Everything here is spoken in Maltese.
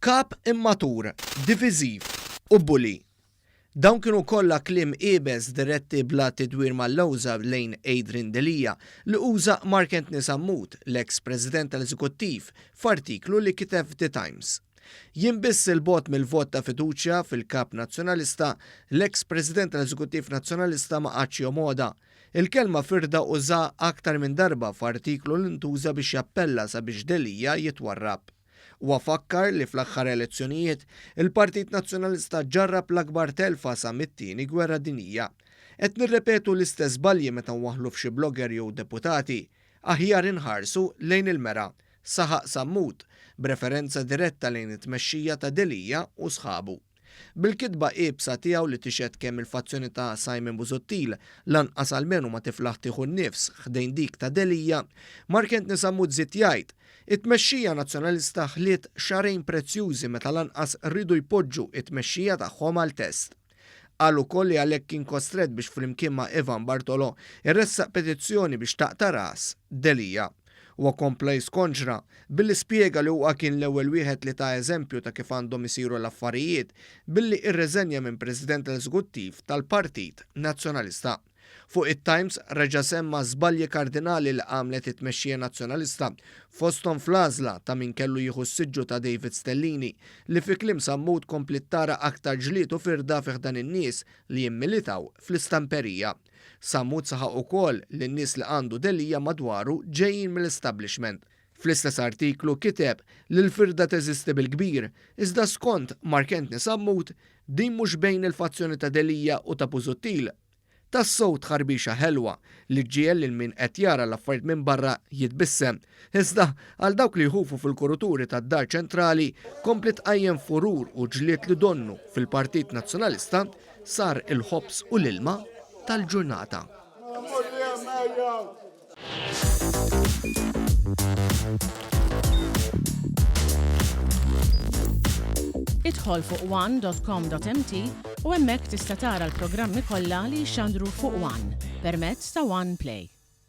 Kap immatur, diviżiv u bully. Dawn kienu kollha kliem iebes diretti bla tidwir mal-lewża lejn Adrian Delia li uża Mark Anthony Sammut, l-eks President tal-Eżekuttiv, f'artiklu li kiteb f'The Times. Jiem biss 'il bogħod mill-vot ta' fiduċja fil-Kap Nazzjonalista, l-eks President tal-Eżekuttiv Nazzjonalista ma qagħadx jomgħodha. Il-kelma firda użaha aktar minn darba f'artiklu li ntuża biex jappella sabiex Delia jitwarrab. Huwa fakkar li fl-aħħar elezzjonijiet, il-Partit Nazzjonalista ġarrab l-akbar telfa sa mit-Tieni Gwerra Dinjija. Qed nirrepetu l-istess żbalji meta nwaħħlu f'xi blogger jew deputati. Aħjar inħarsu lejn il mera, saħaq Sammut, b'referenza diretta lejn it-tmexxija ta' Delia u sħabu. Bil-kitba iebsa tiegħu li tixhed kemm il-fazzjoni ta' Simon Busuttil lanqas almenu ma tiflaħ tieħu n-nifs ħdejn dik ta' Delia, Mark Anthony Sammut żied jgħid, It-tmexxija Nazzjonalista ħliet xahrejn prezzjużi meta lanqas riedu jpoġġu t-tmexxija tagħhom għal test. Qal ukoll li għalhekk kien kostrett biex flimkien ma' Ivan Bartolo iressaq petizzjoni biex taqta' ras Delia. Huwa kompla jiskonġra, billi spjega li huwa kien l-ewwel wieħed li ta eżempju ta' kif għandhom isiru l-affarijiet billi rreżenja minn President tal-Eżekuttiv tal-Partit Nazzjonalista. Fuq it-Times reġa' semma żbalji kardinali li għamlet it-tmexxija Nazzjonalista, fosthom fl-għażla ta' min kellu jieħu s-siġġu ta' David Stellini, li fi kliem Sammut kompliet tara aktar ġlied u firda fi ħdan in-nies li jimmilitaw fl-istamperija. Sammut saħaq ukoll li n-nies li għandu Delia madwaru ġejjin mill-establishment. Fl-istess artiklu kiteb li l-firda teżisti bil-kbir, iżda skont Mark Anthony Sammut, din mhux bejn il-fazzjoni ta' Delia u ta' Busuttil. Tassew tħarbixa ħelwa li ġġiegħel lil min qed jara l-affarijiet minn barra jitbissem. Iżda, għal dawk li jħufu fil-kuruturi tad-Dar Ċentrali, kompliet tqajjem furur u ġlied li donnu fil-Partit Nazzjonalista sar il-ħobż u l-ilma tal-ġurnata. Idħol fuq one.com.mt u hemmhekk tista' tara l-programmi kollha li jixxandru fuq One permezz ta' One Play.